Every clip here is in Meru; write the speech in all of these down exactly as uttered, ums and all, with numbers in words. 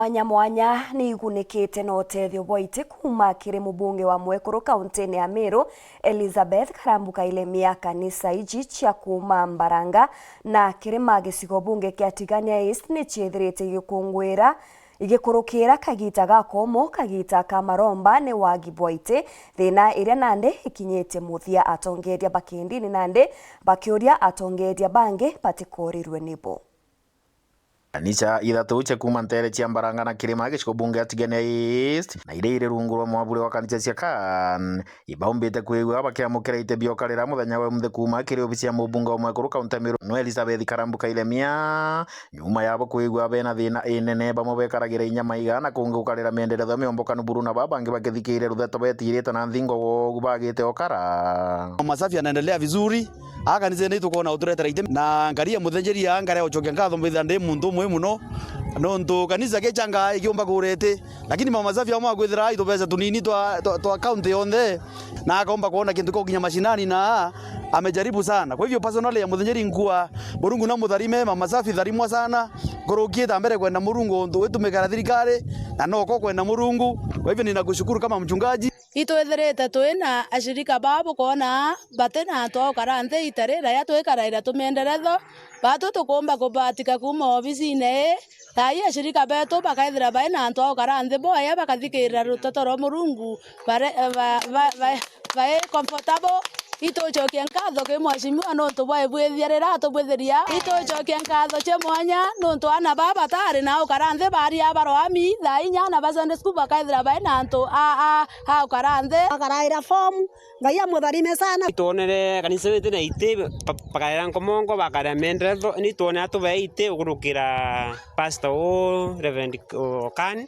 Mwanya mwanya ni igunikite na utethio bwa iti kuuma kiri mubunge wa mwekuru kauntini ya Meru, Elizabeth Karambu Kailemia. Kanisa iji cia kuuma Mbaranga na Kirima gicigo bunge kia Tigania East ni ciithirite igikunguira igikurukira kagita ga komo, kagita ka maromba ni wagi bwa iti, thina iria nandi ikinyite muthia, atongeria ba kindini nandi bakiuria atongeria bangi batikorirwe nibo. Kanisa ithatu cia kuuma nteere cia Mbaranga na Kirima gicigo bunge ya Tigania East na iria iri rungu rwa mwabure wa kanisa cia Kan ibaumbite kwigua bakiamukira iti bioka rira muthenya wa umuthi kuuma kiri obisi ya mubunge wa mwekuru kaunti ya Meru, no Elizabeth Karambu Kailemia. Nyuma yabo kwigua bena thina inene, bamwe bekaragira inya maiga na kungi gukarira mienderetho ya miombokanu buru, na baba bangi bakithikire rutheto betirite na nthingo wogu bagite okara. Masafi yanaendelea vizuri. Aa kanisene itukwona uturetera iti na ngari ya muthenjeri aa ngari ya ucokia nkatho mbitha ndi muntu umwe muno, nontu kanisa kichangaa ikiumba kugura iti, lakini mama Safi amwe akwithira ai tubeca tunini twa, twa, twa kaunti yonthe, na akaumba kwona kintu kia gukinya mashinani na amejaribu sana. Kwa hivyo personally ya muthenjeri nkua, Murungu na mutharime, mama Safi tharimwa sana, nkurukiite mbere kwenda Murungu untu witumikira thirikari na noko kwenda Murungu. Kwa hivyo ninakushukuru kama mchungaji. Itwithirite twi na ashirika baa bukoona bati na antu a gukara nthi ita riraria twikaraira tumienderetho, baatwi tukuumba kubatika kuuma obisine ii. Thaa ii ashirika beetu bakaithira bai na antu a gukara nthi boya, bakathikirira ruteto rwa Murungu, bare-, ba-, ba-, ba-, bai comfortable. Itucokia nkatho ki mheshimiwa nontu bwa ibwithia riria atubwithiria. Itucokia nkatho cia mwanya nontu aana baa bataari na a gukara nthi baaria baroami, thaa inya aana ba Sunday school bakaithira bai na antu a, a, a gukara nthi. Bakaraira form, Ngai amutharime sana. Itwonere kanisa iti na iti, ba-, bakarera nkomongo, bakarera menderetho, ni twone atubee iti ukurukira pastor uu, Reverend Okani.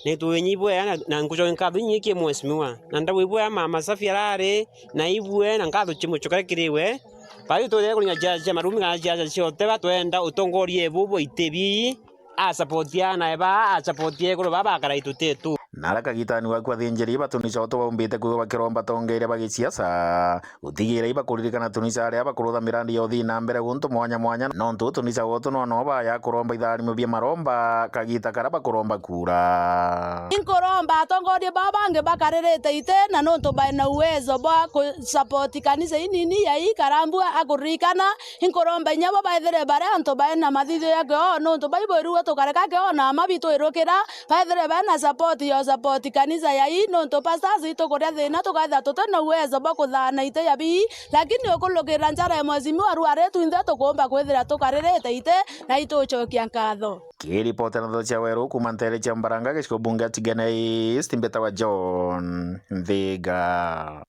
Ni twinyibwea na, na nkucokia nkatho inyikie mheshimiwa. Na ndabwibwea mama Safi arari, na ibue na nkatho cimucokere kiri we. Bari twire kuringa ciaca cia marumi kana ciaca ciothe, batwenda utongorie bu bwa iti bii, a support aana eba, a support ekuru baa bakara itutetu. Na ara kagitani waku athinjiri batunisa utu baumbite kwigua bakiromba tongeria ba giciaca, gutigira ibakuririkana tunisa aria bakurutha mirandi ya uthii na mbere guntu mwanya mwanya, nontu tunisa utu no no baya kuromba itharimo bia maromba kagita kara bakuromba kura. Inkuromba atongoria baa bangi bakaririte iti, na nontu baina uwezo bwa ku support kanisa inini ya ii Karambua akuririkana, inkuromba inya bo baithire bari antu baina mathithio ya kioo, nontu baibwirue tukareka kioo na ama bitwirukira, baithire baina support ya support kanisa ya ii, nontu pastors itukuria thina tukaithira tutina uwezo bwa kuthaana iti ya bii, lakini ukulukira njara ya mheshimiwa Ruari twinthe tukuumba kwithira tukaririte iti na itucokia nkatho. Kiripota na nthoto cia Weru kuuma nteere cia Mbaranga, gicigo bunge ya Tigania East, mbitawa John Nthiga.